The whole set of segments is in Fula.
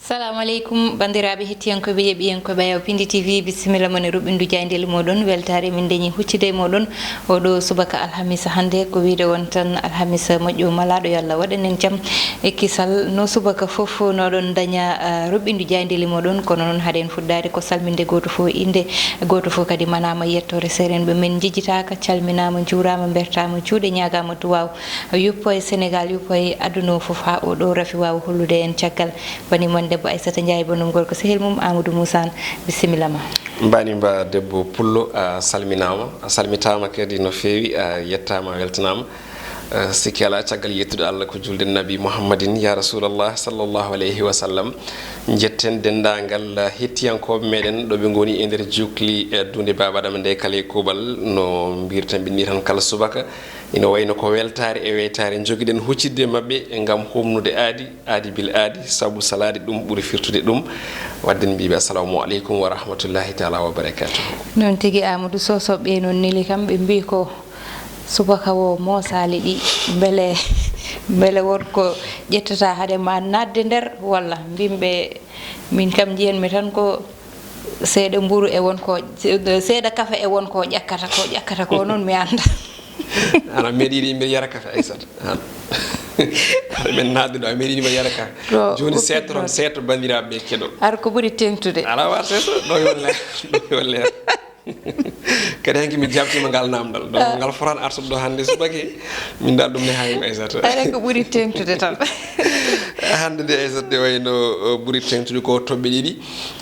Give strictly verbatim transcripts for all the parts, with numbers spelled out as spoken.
Salamu aleykum, banndiraaɓe hettiyankooɓe, yeeɓiyankooɓe Ayaw Pindi T V, bisimilla mon e ruɓɓindu jaayndeeli mooɗon. Weltaare min ndeñi huccude e mooɗon oɗo subaka alhamisa hannde, ko wiyde won tan alhamisa moƴƴo malaaɗo, yo Allah waɗan en jam e kisal. No subaka fof, no oɗon ndaña, ah, ruɓɓindu jaayndeeli mooɗon, kono noon haɗen fuɗɗaade ko salminde gooto fof innde, gooto fof kadi manaama yettoore seerenɓe. Men njejjitaaka, calminaama, njuuraama, mbertaama juuɗe, ñaagaama duwaaw. Yuppo e Senegaal, yuppo e aduna o fof, haa oɗo rafi waawa hollude en caggal. Bani mon debbo Aissata Ndiaye, banum gorko sehil mum Amadou Moussa Anne, bisimilla ma. Mbani mba debbo pullo, a salminaama, a salmitaama kadi no feewi, a yettaama, a weltanaama. Eh, sikki alaa, caggal yettude Allah ko julde Nabi Muhammadin, ya Rasulallah, sallallahu alayhi wa sallam, njetten denndaangal, eh, hettiyankooɓe meɗen ɗo ɓe ngoni e nder jukli, eh, duunde Baaba Adama nde kala e kuuɓal, no mbirten ɓe ni tan kala subaka. Ina wayno ko weltaare e weytaare njogiɗen huccidde maɓɓe ngam humnude aadi, aadi bil aadi, sabu salaade ɗum ɓuri firtude ɗum. Wadde en mbiiɓe assalamu aleykum wa rahmatullahi taala wa barakatuhu. Noon tigi, Amadou Sow, so ɓe noon neli kam, ɓe mbii ko subaka o moosaali ɗi, mbele, mbele won ko ƴettata haade ma naatde nder, walla mbimɓe, min kam njiyanmi tan ko seeɗa mburu e won ko, seeɗa kafe e won ko ƴakkata, ko ƴakkata ko noon mi annda. Ana meeɗi yiɗi mbiɗa yara kafe, Aissata. An. Aɗa men naatde ɗo, a meeɗi yiɗi mbiɗa yara kafe. Ko jooni seeto tan, seeto banndiraaɓe ɓe keɗo. Ar ko ɓuri teŋtude. Alaa wa seeto, ɗo yo leer, ɗo yo leer. Kadi hanki mi jaabtiima ngal naamndal. Donc, ngal fotaani artude ɗo hannde subaka. Min dal ɗum ne haa mi Aissata. Aɗa ko ɓuri teŋtude tan. Hannde nde Aissata nde wayno, uh, ɓuri teŋtude ko toɓɓe ɗiɗi,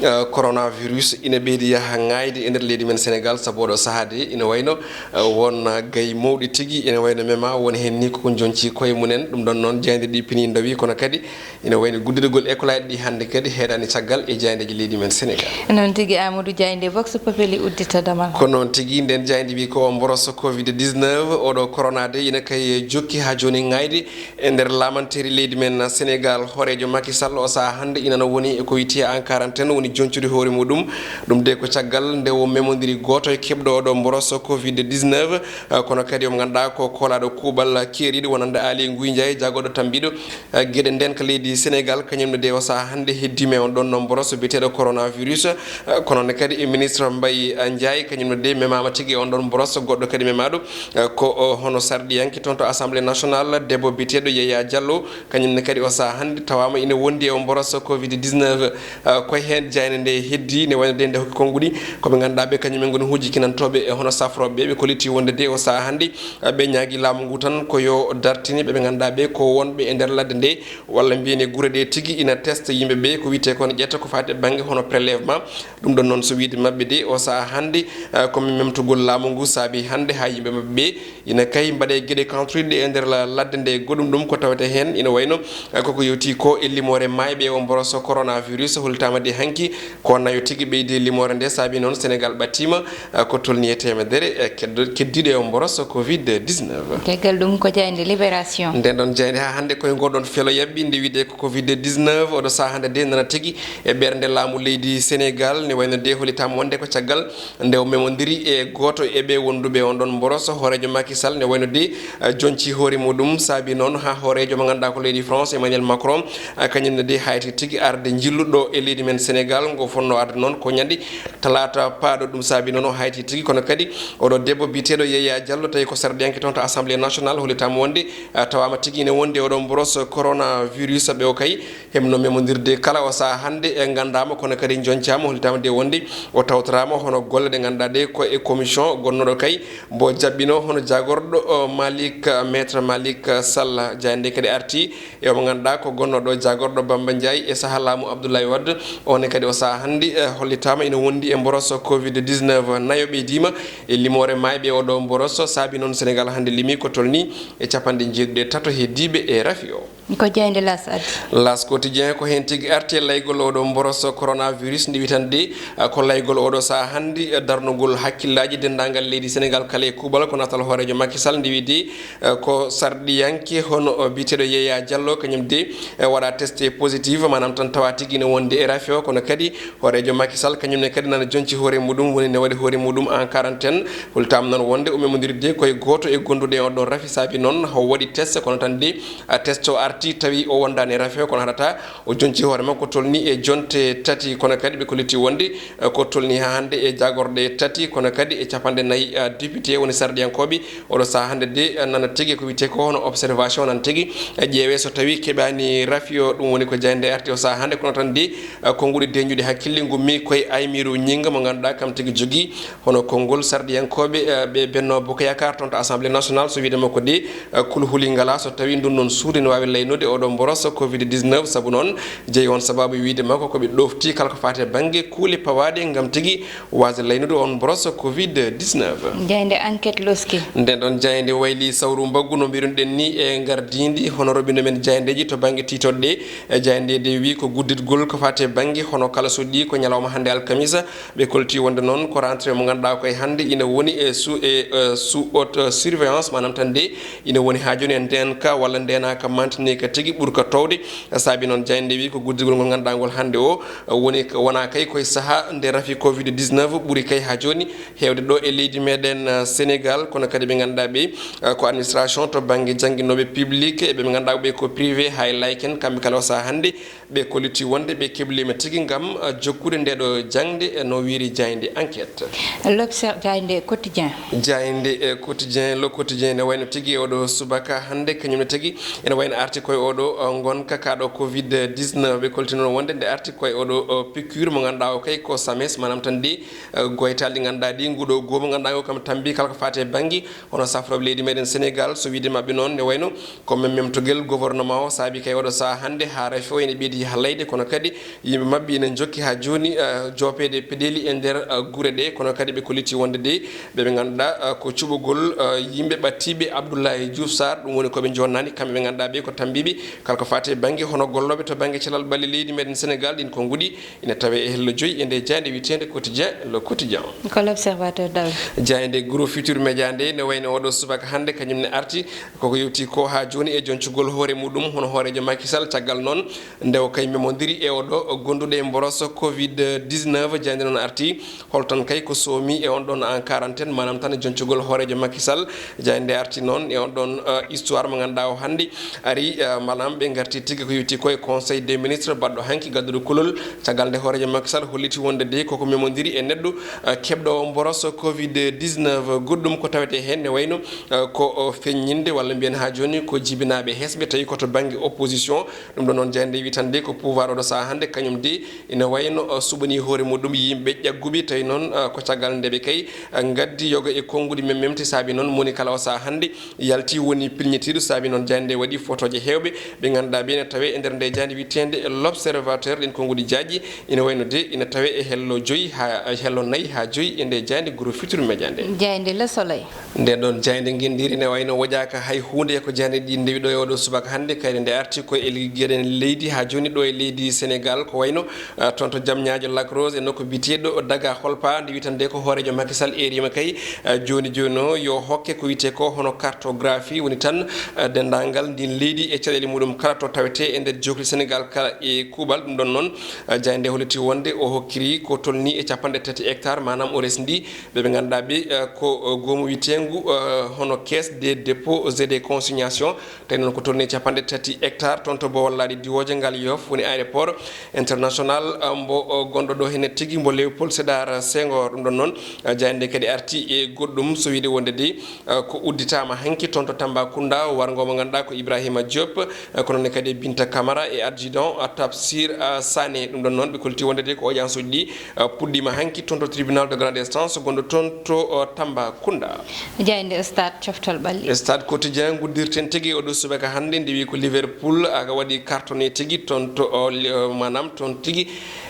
uh, coronavirus ina ɓeydi yaha ŋaayde e nder leydi men Senegaal, sabu oɗo sahaa de ina wayno, uh, won, uh, gay mawɗi tigi ina wayno mema, won heen ni koko njonci koye mumen. Ɗum ɗon noon jaaynde ɗi pini ndawi, kono kadi ina wayno guddidagol école aji ɗi hannde kadi heeɗaani caggal e jaayndeeji leydi men Senegaal. Noon tigi, Amadou Diaye, nde Vox Populi uddita damal. Ko noon tigi, nden jaaynde wi ko mboroso covid dix-neuf, oɗo corona de ina kay jokki haa jooni ŋaayde e nder laamanteeri leydi men Senegaal. Hooreejo Macky Sall o sahaa hannde ina no woni e ko wiyetee en quarantaine, woni joncude hoore muɗum. Ɗum de ko caggal nde o memondiri gooto e keɓɗo oɗo mboroso covid dix-neuf, eh, kono kadi omo ngannduɗaa ko koolaaɗo kuuɓal keeriiɗo wonande Aly Ngouille Ndiaye, jagorɗo tambiiɗo eh, geɗe ndenka leydi Senegaal, kañum ne de o sahaa hannde heddiima e on ɗon no mboroso biyeteeɗo coronavirus. Eh, kono ne kadi e ministre Mbaye, eh, Ndiaye, kañum ne de memaama tigi e on ɗon mboroso. Goɗɗo kadi memaaɗo, eh, ko, o, hono sarɗiyanke toon to Assemblée nationale, debbo biyeteeɗo Yaya Diallo, kañum ne kadi o sahaa hannde tawaama ina wondi e o mboroso covid dix-neuf. Eh, koye heen jaaynde nde heddi, ne wayno de nde hokki konnguɗi ko ɓe ngannduɗaa ɓe kañum en ngoni huujikinantooɓe e hono safrooɓe ɓe, ɓe kolliti wonde de o sahaa hannde ɓe ñaagi laamu ngu tan ko yo dartine ɓe ɓe ngannduɗaa ɓe ko wonɓe e nder ladde nde, walla mbiyen e gure ɗe tigi ina testa yimɓe ɓe, ko wiyetee kon ƴetta ko faati e bannge hono prélèvement. Ɗum ɗon noon so wiyde maɓɓe de o sahaa hannde, eh, ko memtugol laamu ngu saabi hannde haa yimɓe maɓɓe ɓe ina kay mbaɗe geɗe kantoriɗe e nder la-, ladde nde. Goɗɗum ɗum ko tawete heen ina wayno, eh, koko yewti ko e limoore maayɓe o mboroso coronavirus, hollitaama de hanki ko nayo tigi ɓeydi limoore nde, saabi noon Senegaal ɓattiima eh, ko tolni e teemedere, eh, keddo-, keddiiɗo e o mboroso covid dix-neuf. Caggal ɗum ko jaaynde Libération. Nden ɗon jaaynde haa hannde koye ngol ɗon felo yaɓɓi nde wiyde ko covid dix-neuf, oɗo sahaa hannde de nana tigi e ɓernde laamu leydi Senegaal, ne wayno de hollitaama wonde ko caggal nde o memondiri e gooto e ɓe wonduɓe on ɗon mboroso, hooreejo Macky Sall, ne wayno de, eh, jonci hoore muɗum, saabi noon haa hooreejo mo ngannduɗaa ko leydi France, Emmanuel Macron, eh, kañum ne de hayti tigi arde njilluɗo e leydi men Senegaal, ngo fotnoo arde noon ko ñande talaata paaɗo. Ɗum saabi noon o hayti tigi, kono kadi oɗo debbo biyeteeɗo Yaya Diallo, tawi ko sarɗiyanke toon to Assemblée nationale, hollitaama wonde, eh, tawaama tigi ine wondi e oɗo mboros coronavirus. Ɓe o kay heɓno memondirde kala o sahaa hannde, e nganndaama, kono kadi njoncaama, hollitaama de wonde o tawtoraama hono golle ɗe ngannduɗaa ɗe ko e commission gonnoɗo kay mbo jaɓɓino hono jaagorɗo, o, Malick, Maître Malick Sall. Jaaynde kadi arti e omo ngannduɗaa ko gonnoɗo jaagorɗo Bamba Ndiaye e sahaa laamu Abdoulaye Wade. On ne kadi o sahaa hannde, eh, hollitaama ina wondi e mboros covid dix-neuf. Nayo ɓeydiima e limoore maayɓe oɗo mboros, saabi noon Senegaal hannde limi ko tolni e capanɗe jeeɗiɗi e tato heddiiɓe e rafi o. Ko jaaynde L'As addi. L'As Quotidien ko heen tigi arti e laygol oɗo mboros coronavirus, ndi witande, ah, ko laygol oɗo sahaa hannde, darnugol hakkillaaji denndaangal leydi Senegal kala e kuuɓal ko natal hooreejo Macky Sall nde wiide, eh, ko sarɗiyanke hono, eh, biyeteeɗo Yaya Diallo, kañum de, eh, waɗa testé positif, maanaam tan tawa tigi ene wonde e rafi o, kono kadi hooreejo Macky Sall kañum ne kadi nana jonci hoore muɗum, woni ne waɗi hoore muɗum en quarantaine. Holtaama noon wonde o memondirde koye gooto e gonduɗo e on ɗon rafi, saabi noon o waɗi test, kono tan de, eh, test o arti tawi o wondaani e rafi o, kono haɗata o jonci hoore makko tolni e jonte tati, kono kadi ɓe kolliti wonde, eh, ko tolni haa hannde e jaagorɗe tati, kono kadi e capanɗe nayi, eh, député woni sarɗiyankooɓe. Oɗo sahaa hannde de, eh, nana tigi ko wiyetee ko hono observation nan tigi, eh, ƴeewe so tawi keɓaani rafi o, ɗum woni ko jaaynde arti o sahaa hannde, kono tan de, eh, konnguɗi deeƴuɗi hakkille ngummi koye Aymérou Gningue mo ngannduɗaa kam tigi jogii hono konngol sarɗiyankooɓe, eh, ɓe Benno Bokk Yaakaar toon to Assemblée Nationale, so wiyde makko de, eh, kulhuli ngalaa so tawi ndun noon suudu ene waawi laynude oɗo mboros covid dix-neuf, sabu noon jeyi on sababu wiyde makko ko ɓe ɗofti kala ko faati e bannge kuule pawaaɗe ngam tigi waasde laynude on mboros covid dix-neuf. Jaaynde Enquête loski. Nden ɗon jaaynde wayli sawru mbaggu no mbirunoɗen ni e ngardiindi hono roɓindo men jaayndeeji to bannge tiitoɗe. E jaaynde de wi ko gudditgol ko faati e bannge hono kala so ɗi ko ñalawma hannde alkamisa. Ɓe kolti wonde noon ko rentrée mo ngannduɗaa koye hannde ina woni e sous, e, eh, sous haute surveillance, maanaam tan de ina woni haa jooni e ndeenka walla ndeenaaka mantini ka tigi ɓurka towde. Saabi noon jaaynde wi ko guddigol ngol ngannduɗaa ngol hannde o, eh, woni, wonaa kay koye sahaa nde rafi covid dix-neuf ɓuri kay haa jooni heewde ɗo e leydi meɗen, eh, Sénégal, kono kadi ɓe ngannduɗaa ɓe, eh, ko administration to bannge jannginooɓe public e ɓe ngannduɗaa ɓe ko privé, hay layken kamɓe kala o sahaa hannde ɓe kolliti wonde ɓe kebliima tigi ngam, eh, jokkude nde ɗo jaŋde, eh, no wiiri jaaynde Enquête. L'Obser-, jaaynde Quotidien. Jaaynde, eh, Quotidien, Le Quotidien ne wayno tigi e oɗo subaka hannde, kañum ne tigi ene wayno arti koye oɗo, eh, ngonka kaɗo covid dix-neuf. Ɓe kolti noon wonde nde arti koye oɗo, eh, piqûre mo ngannduɗaa o kay ko SAMES, maanaam tan de, eh, goytaali ɗi ngannduɗaa ɗi, nguɗo goomu ngannduɗaa o kam tambi kala ko faati e bannge hono safrooɓe leydi meɗen Sénégal, so wiyde maɓɓe noon ne wayno ko mem-, memtogel gouvernement o saabi kay oɗo sahaa hannde haa rafi o ene ɓeydi halayde, kono kadi yimɓe maɓɓe ene njokki haa jooni, eh, joopeede peɗeeli e nder, eh, gure ɗe, kono kadi ɓe kolliti wonde de ɓe ɓe ngannduɗaa, eh, ko cuɓugol, eh, yimɓe ɓattiiɓe Abdoulaye Diouf Sarr, ɗum woni ko ɓe jonnaani kamɓe ɓe ngannduɗaa ɓe ko tambiiɓe kala ko faati e bannge hono gollooɓe to bannge calal ɓalli leydi meɗen Sénégal, ɗin konnguɗi ina tawee e hello joyi e nde jaaynde wiyeteende Quotidien, Le Quotidien. Ko L'Observateur dawi. Jaaynde Groupe Futurs Médias nde ne wayno oɗo subaka hannde kañum ne arti koko yewti ko haa jooni e joncugol hoore muɗum hono hooreejo Macky Sall, caggal noon nde o kay memondiri e oɗo gonduɗo e mboros covid dix-neuf. Jaaynde noon arti hol tan kay ko soomi e on ɗon en quarantaine, maanaam tan joncugol hooreejo Macky Sall. Jaaynde arti noon e on ɗon, eh, histoire mo ngannduɗaa o hannde ari, eh, maanaam ɓe ngarti tigi ko yewti ko e Conseil des ministres baɗɗo hanki gadduɗo kulol, caggal nde hooreejo Macky Sall holliti wonde de koko memondiri e neɗɗo, eh, keɓɗo o mboros covid dix-neuf. Goɗɗum ko tawetee heen ne wayno, eh, ko, o, feññinde walla mbiyen haa jooni ko jibinaaɓe hesɓe tawi ko to bannge opposition. Ɗum ɗo noon jaaynde wi tan de ko pouvoir oɗo sahaa hannde kañum de ina wayno, eh, suɓanii hoore muɗum yimɓe ƴagguɓe, tawi noon, eh, ko caggal nde ɓe kay, eh, ngaddi yoga e konnguɗi mem-, memti saabi noon moni kala o sahaa hannde yalti woni pilñitiiɗo, saabi noon jaaynde waɗi fotooje heewɓe ɓe ngannduɗaa ɓe ene tawee e nder nde jaaynde wiyeteende L'Observateur. Ɗin konnguɗi jaajɗi ina wayno de ina tawee e hello joyi haa, hello nayi haa joyi e nde jaaynde Groupe Futurs Médias nde. Jaaynde Le Soleil. Nden ɗon jaaynde ngenndiri ne wayno woƴaaka hay huunde e ko jaaynde ɗi ndewi ɗo e oɗo subaka hannde, kayre nde arti ko e liggeɗen leydi haa jooni ɗo e leydi Sénégal, ko wayno, ah, toon to Jamñaajo, Lac Rose e nokku bitiiɗo Daga Holpa, nde witande ko hooreejo Macky Sall eeriima kay, ah, jooni jooni o yo hokke ko wiyetee ko hono cartographie, woni tan, ah, denndaangal ndin leydi e caɗeele muɗum kala to tawetee e nder jookli Sénégal kala e kuuɓal. Ɗum ɗon noon, ah, jaaynde holliti wonde o hokkiri ko tolni e capanɗe tati hectare, maanaam o resndi ɓe ɓe ngannduɗaa ɓe, eh, ko, eh, goomu wiyeteengu, eh, hono Caisse des dépôts et des consignations, tawi noon ko tolni capanɗe tati hectare toon to Bowal Laaɗe Diwooje ngal Yoff, woni aéroport international, eh, mbo, eh, gonɗo ɗo hene tigi mbo Léopold Sédar Senghor. Ɗum ɗon noon, eh, jaaynde kadi arti e goɗɗum, so wiyde wonde de, eh, ko udditaama hanki toon to Tambacounda, warngo mo ngannduɗaa ko Ibrahima Diop, eh, kono ne kadi Binta Camara e adjudant, eh, Tafsir, eh, Sané. Ɗum ɗon noon ɓe kolti wonde de ko audience uji ɗi, eh, puɗɗiima hanki toon to tribunal de grande instance gonɗo toon to, eh, Tambacounda. Jaaynde Stade, coftal ɓalli. Stade Quotidien, nguddirten tigi oɗo subaka hannde, nde wi ko Liverpool, ah, waɗi cartonné tigi toon to, oh, li-, oh, maanaam toon tigi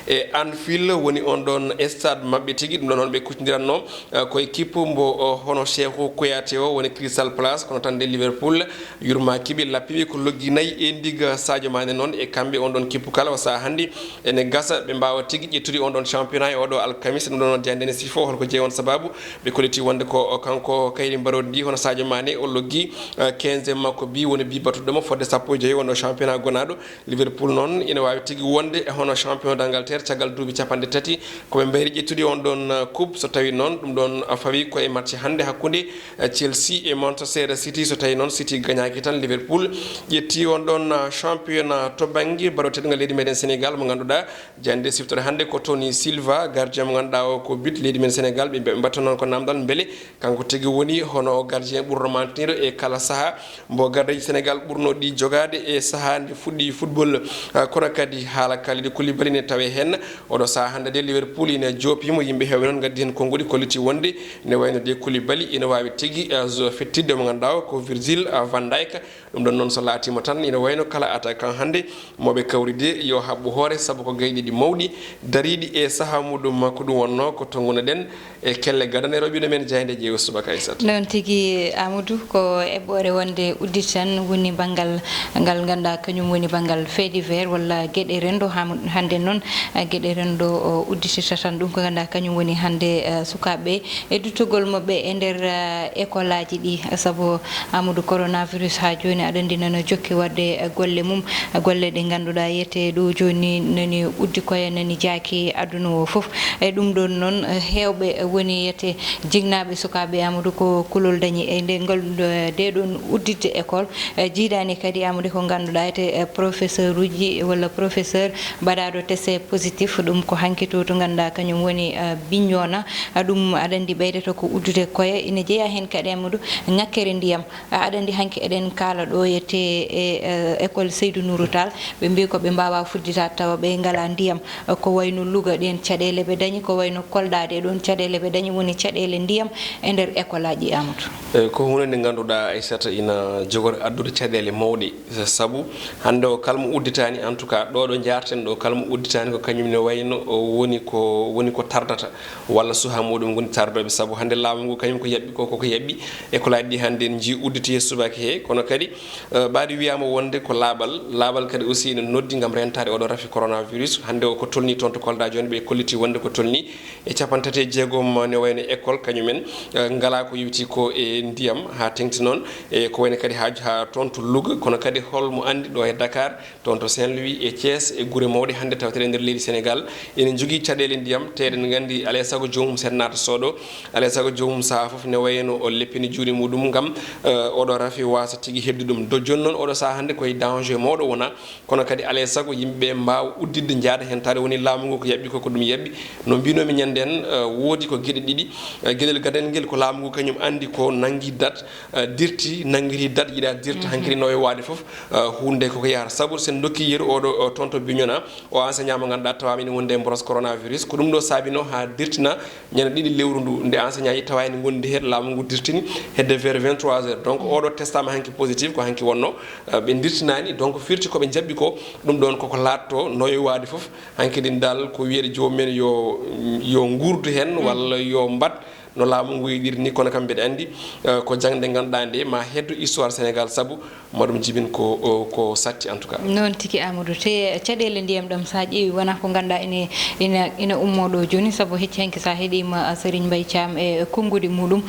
e Anfield, woni on ɗon stade maɓɓe tigi. Ɗum ɗon noon ɓe kuccondiranno, eh, ko équipe mbo, oh, hono Cheikhou Kouyaté o woni Crystal Palace, kono tan nde Liverpool yurmaaki ɓe, lappi ɓe ko loggi nayi e ndiga Sadio Mané noon e kamɓe on ɗon kippu kala o sahaa hannde ene gasa ɓe mbaawa tigi ƴettude on ɗon championnat e oɗo alkamisa. Ɗum ɗon Jande ne sifo holko jeyi on sababu ɓe kolliti wonde ko kanko kayri mbaroodi ndi, hono Sadio Mané o loggi eh, quinze makko bi woni bi battuɗo mo fodde sappo e joyi wonɗo championnat gonaaɗo Liverpool. Noon ina waawi tigi wonde e hono champion d'Angleterre caggal duuɓi capanɗe tati ko ɓe mbayri ƴettude on ɗon eh, coupe. So tawi noon ɗum ɗon eh, fawi ko e match hannde hakkunde eh, Chelsea e Manchester City. So tawi noon City gañaaki tan Liverpool ƴetti on ɗon eh, championnat. To bannge baroteɗo ngal leydi meɗen Sénégal mo ngannduɗaa jande siftore hannde ko Tony Silva, gardien mo ngannduɗaa o ko but leydi men Sénégal. Ɓe mbatta noon ko namdal mbele kanko tigi woni hono gardien ɓurɗo mantiniro e kala saha mbo gardeji Sénégal ɓurno ɗi jogaade e saha nde fuɗɗi football. Ah, kono kadi haala Kalidou Koulibaly ne tawe heen. Oɗo saha hannde de Liverpool ina joopimo, yimɓe heewɓe noon ngaddi heen konnguɗi kolliti wonde ne wayno de Koulibaly ina waawi tigi eh, zo- fettidde mo ngannduɗaa o ko Virgil eh, van Dijk. Ɗum ɗon noon so laatiima tan ina wayno kala attaquant hannde mo ɓe kawri de yo haɓɓu hoore sabu ko gayɗi ɗi mawɗi dariiɗi e saha muɗum. Ko ɗum wonnoo ko tonngunoɗen e kelle gadane rewɓe men jaaynde ƴeewa subaka Aissata. Noon tigi Amadou, ko eɓɓoore wonde udditi tan woni banngal ngal ngannduɗaa kañum woni banngal fait divers walla geɗe renndo. Ham- hannde noon eh, geɗe renndo o udditita tan ɗum ko ngannduɗaa kañum woni hannde eh, sukaaɓe e duttugol maɓɓe e nder eh, école aji ɗi sabu Amadou, coronavirus haa jooni aɗa anndi nana jokki waɗde eh, golle mum, eh, golle ɗe ngannduɗaa yiyetee ɗo jooni nani uddi koye nani jaaki aduna o fof. E ɗum ɗon noon eh, heewɓe eh, woni yiyetee jinnaaɓe sukaaɓe Amadou ko kulol dañi e nde ngol eh, nde ɗon udditde école. Eh, jiidaani kadi Amadou ko ngannduɗaa yiyetee eh, professeur uji walla professeur mbaɗaaɗo test positif ɗum ko hanki to to ngannduɗaa kañum woni eh, Bignona. Ah, ɗum aɗa anndi ɓeydata ko uddude koye ina jeyaa heen kadi Amadou ŋakkere ndiyam. Ah, aɗa anndi hanki eɗen kaala ɗo yiyetee e eh, école Seydou Nourou Tall ɓe mbi ko ɓe mbaawaa fudditaade tawa ɓe ngalaa ndiyam. Ah, ko wayno Louga ɗeen caɗeele ɓe dañi, ko wayno Kolda ɗe ɗoon caɗeele ɓe dañi woni caɗeele ndiyam e nder école aji Amadou. Eh, ko huunde nde ngannduɗaa Aissata ina jogori addude caɗeele mawɗe sabu hannde o kala mo udditaani en tout cas ɗo ɗo njaarten ɗo kala mo udditaani ko kañum ne wayno o woni ko woni ko tardata walla suha muɗum ngoni tardooɓe sabu hannde laamu ngu kañum ko yaɓɓi ko koko yaɓɓi école aji ɗi hannde en njii udditoye subaka he kono kadi eh, ɓaadi wiyama wonde ko laaɓal laaɓal kadi aussi ene noddi ngam rentaade oɗo rafi coronavirus hannde o ko tolni toon to Kolda jooni ɓe kolliti wonde ko tolni e capanɗe tati e jeegom ne wayno école kañumen eh, ngala ko yowti ko e ndiyam ha tengti noon e ko wayno kadi ha ha toon to Louga kono kadi holmo andi ɗo e Dakar toon to Saint-Louis e Thiès e gure mawɗe hannde tawteɗe e nder leydi Sénégal ene jogii caɗeele ndiyam te eɗen nganndi alaa e sago joomum sen naata sooɗo alaa e sago joomum sahaa fof ne wayno o leppini juuɗe muɗum ngam eh, oɗo rafi wasa tigi heɓde ɗum do jooni noon oɗo sahaa hannde koye danger mawɗo wona kono kadi alaa e sago yimɓe ɓe mbaawa udditde njaada heen taade woni laamu ngu ko yaɓɓi ko ko ɗum yaɓɓi no mbinomi ñanden eh, woodi ko geɗe ɗiɗi eh, geɗel gadel ngel ko laamu ngu kañum anndi ko nanngi dat eh, dirti nanngiri dat yiɗa dirta hankiri no e waade fof eh, huunde koko yahata sabu sen dokki yeru oɗo o toon to Bignona o enseignant mo ngannduɗaa tawaama ene wondi e mboros coronavirus ko ɗum ɗo saabino haa dirtina ñande ɗiɗi lewru ndu nde enseignant yi tawa ene ngondi heen laamu ngu dirtini hedde vers vingt-trois heures donc oɗo testama hanki positif ko hanki wonno eh, ɓe dirtinaani donc firti koɓe jaɓɓi ko ɗum ɗon koko laatto no e waade fof hanki ɗin dal ko wiyeede joomum en yo yo nguurdu heen walla yo mbaɗ no laamu ngu yiɗiri ni kono kam mbiɗa anndi eh, ko jaŋde ngannduɗaa nde ma heddo histoire Sénégal sabu maɗum jibin ko ko satti en tout cas. Noon tigi Amadou te caɗeele ndiyam ɗam so a ƴeewi wona ko ngannduɗaa ene ina ina ummo ɗo jooni sabu hecci hanki so a heɗiima Serigne Mbaye Thiam e konnguɗi muɗum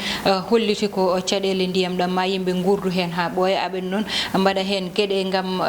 holliti ko caɗeele ndiyam ɗam ma yimɓe nguurdu heen haa ɓooya aɓen noon mbaɗa heen geɗe ngam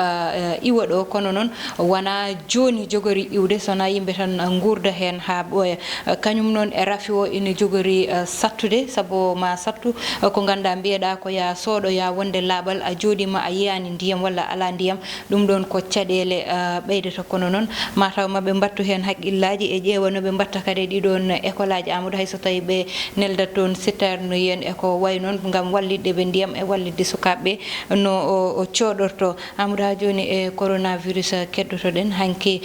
iwa ɗo kono noon wona jooni jogori iwde so wona yimɓe tan nguurda heen haa ɓooya kañum noon e rafi o ina jogori sattude sabu ma sattu ko ngannduɗaa mbiyeɗaa ko ya sooɗoya wonde laaɓal a jooɗiima a yiyaani ndiyam walla alaa ndiyam ɗum ɗoon ko caɗeele ɓeydata kono noon mataw maɓe mbattu heen haqqillaaji e ƴeewa no ɓe mbatta kadi ɗiɗoon école aji Amadou hay so tawii ɓe neldat toon citerne yen e ko wayi noon ngam wallitde ɓe ndiyam e wallitde sukaaɓe ɓe no o cooɗortoo Amadou haa jooni e coronavirus keddotoɗen hanki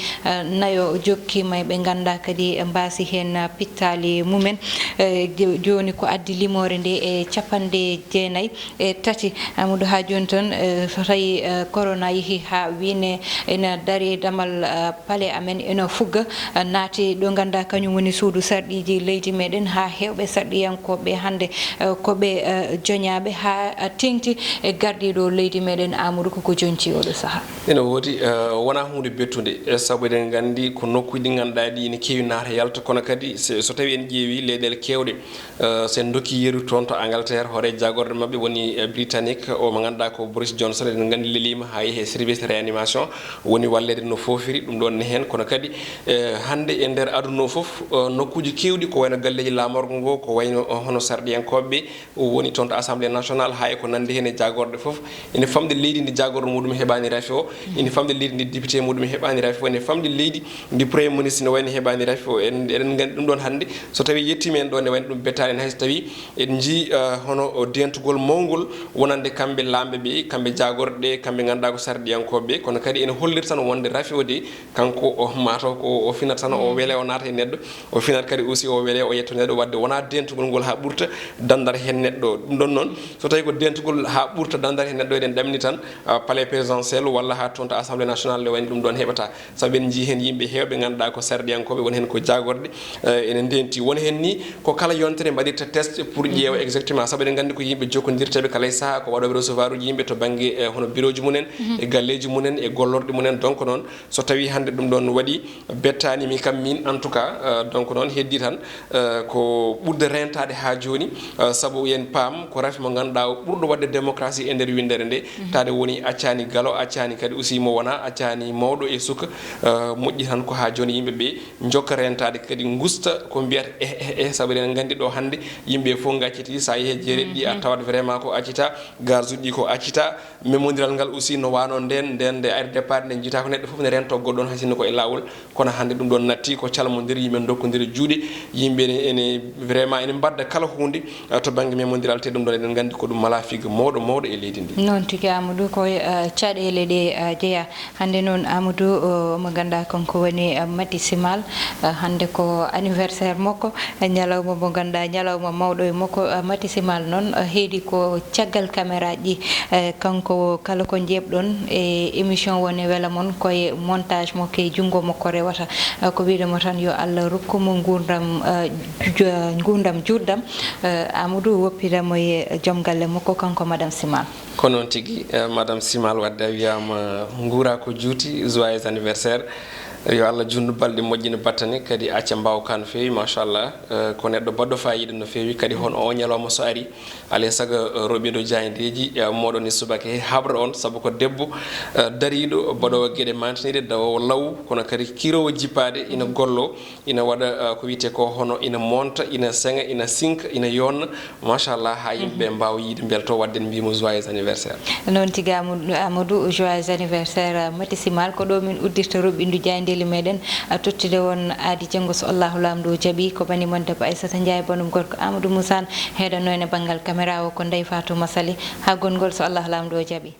nayo jokkiima e ɓe ngannduɗaa kadi mbaasi heen pittaali mumen e Jooni ko addi limoore nde e capanɗe jeenayi e tati. Amadou, haa jooni tan, eh, so tawi, eh, corona yehi haa wiine ina dari damal, eh, pale amen, ina fugga, eh, naati ɗo ngannduɗaa kañum woni suudu sarɗiiji leydi meɗen, haa heewɓe sarɗiyankooɓe hannde, eh, ko ɓe, eh, joñaaɓe haa, eh, teeŋti e gardiiɗo leydi meɗen Amadou, koko joñti oɗo sahaa. Ina woodi, eh, wonaa huunde bettunde, eh, sabu eɗen nganndi ko nokkuuji ɗi ngannduɗaa ɗi ina keewi naata yalta, kono kadi se, so tawi en ƴeewi leyɗeele keewɗe, eh, so en ndokki yeru toon to Angleterre, hoore jagorɗe maɓɓe woni, eh, Britannique, o mo ngannduɗaa ko Boris Johnson, eɗen nganndi leliima haa yehi e service réanimation, woni walleede no foofiri, ɗum ɗoon ne heen, kono kadi, eh, hannde e nder aduna o fof, eh, nokkuuji keewɗi ko wayno galleeji laamorgo ngo, ko wayno, eh, hono sarɗiyankooɓe ɓe, o woni toon to Assemblée nationale, haa e ko nanndi heen e jaagorɗe fof. Ene famɗi leydi ndi jaagorɗo muɗum heɓaani rafi o, ene famɗi leydi ndi député muɗum heɓaani rafi o, ene famɗi leydi ndi Premier ministre ne wayno heɓaani rafi o. En, eɗen nganndi ɗum ɗoon hannde, so tawii yettiima en ɗo, ne wayno ɗum bettaani en, hay so tawii eɗen njii, eh, hono o dentugol mawngol wonande kamɓe laamɓe ɓe, kamɓe jaagorɗe ɗe, kamɓe ngannduɗaa ko sarɗiyankooɓe ɓe, kono kadi ene holliri tan wonde rafi o de, kanko o, mataw ko o finata tan, o wele o naata e neɗɗo, o finata kadi aussi o wele o yetto neɗɗo, wadde wonaa dentugol ngol haa ɓurta dandal heen neɗɗo. Ɗum ɗoon noon, so tawii ko dentugol haa ɓurta dandal heen neɗɗo, eɗen ɗamini tan, ah, palais présidentiel walla haa toon to Assemblée nationale, nde wayno ɗum ɗoon heɓata. Sabu en njii heen yimɓe heewɓe ngannduɗaa ko sarɗiyankooɓe, won heen ko jaagorɗe, eh, ene ndenti. Won heen ni ko kala yontere mbaɗirta test pour ƴeewa exactement, sabu eɗen nganndi ko yimɓe jokkondirteeɓe kala e sahaa, ko waɗooɓe recevoir uji yimɓe to bannge, eh, hono birooji mumen, e galleeji mumen, e gollorɗe mumen. Donc noon, so tawii hannde ɗum ɗoon waɗi, bettaani mi kam miin, en tout cas, euh, donc noon heddii tan, euh, ko ɓurde reentaade haa jooni, euh, sabu yen paam ko rafi mo ngannduɗaa o ɓurɗo waɗde démocratie e nder winndere nde, taade woni accaani galo, accaani kadi aussi mo wonaa, accaani mawɗo e suka, euh, moƴƴi tan ko haa jooni yimɓe ɓe njokka reentaade kadi ngusta ko mbiyata eh, eh, eh, sabu eɗen nganndi ɗo hannde yimɓe fof ngaccitii, so a yehi jeereɗi ɗi a tawat vraiment ko accita, garzuɗi ɗi ko accita, memondiral ngal aussi no waano nden, nden nde ari départ nde jiita ko neɗɗo fof ne rento goɗɗo on hay sinno ko e laawol, kono hannde ɗum ɗon natti ko calmondir, yimɓe ndokkondira juuɗe, yimɓe ene, ene vraiment ene mbadda kala huunde, eh, to bannge memondiral, te ɗum ɗon eɗen nganndi ko ɗum malafig mawɗo, mawɗo e leydi ndi. Noon tigi Amadou, ko, eh, caɗeele ɗe, eh, jeyaa. Hannde noon Amadou, o, mo ngannduɗaa kanko woni, eh, Mati Simal, eh, hannde ko anniversaire makko, eh, ñalawma mo ngannduɗaa ñalawma mawɗo e makko, eh, Mati Simal noon, eh, heedi ko caggal caméra ji, eh, kanko kala ko njeeɓɗon e émission woni wela mon koye montage makko e junngo makko rewata. Eh, ko wiyde mo tan yo Allah rokku mo nguurndam, eh, ju-, nguurndam juutdam, eh, Amadou woppira mo e joom galle makko kanko Madame Simal. Ko noon tigi, eh, Madame Simal, wadde a wiyaama nguura ko juuti, joyeux anniversaire. Yo Allah juutnu balɗe moƴƴina battane, kadi acca mbaawka no feewi, machallah. Eh, ko neɗɗo baɗɗo faayiida no feewi, kadi hono o ñalawma so ari, alaa e sago, eh, roɓiiɗo jaayndeeji, eh, mooɗon e subaka he haɓra on, sabu ko debbo, eh, dariiɗo, baɗoowo geɗe maantiniiɗe, dawoowo law, kono kadi kiroowo jippaade, ina golloo. Ina waɗa, uh, ko wiyetee ko hono ina monta, ina seŋa, ina sinka, ina yonna, machallah, haa yimɓe ɓe mbaawa yiide mbelto, wadde en mbiimo joyeux anniversaire. Noon tigi Amadou, Amadou, joyeux anniversaire, uh, Mati Simal. Ko ɗo min uddirta roɓɓindu jaayndeeli meɗen, uh, tottude on aadi janngo so Allahu Laamɗo jaɓi. Ko bani mon debbo Aissata Ndiaye, banum gorko Amadou Moussa, heɗanno en e banngal caméra o ko Ndeye Fatou Massaly. Haa gongol so Allahu Laamɗo jaɓi.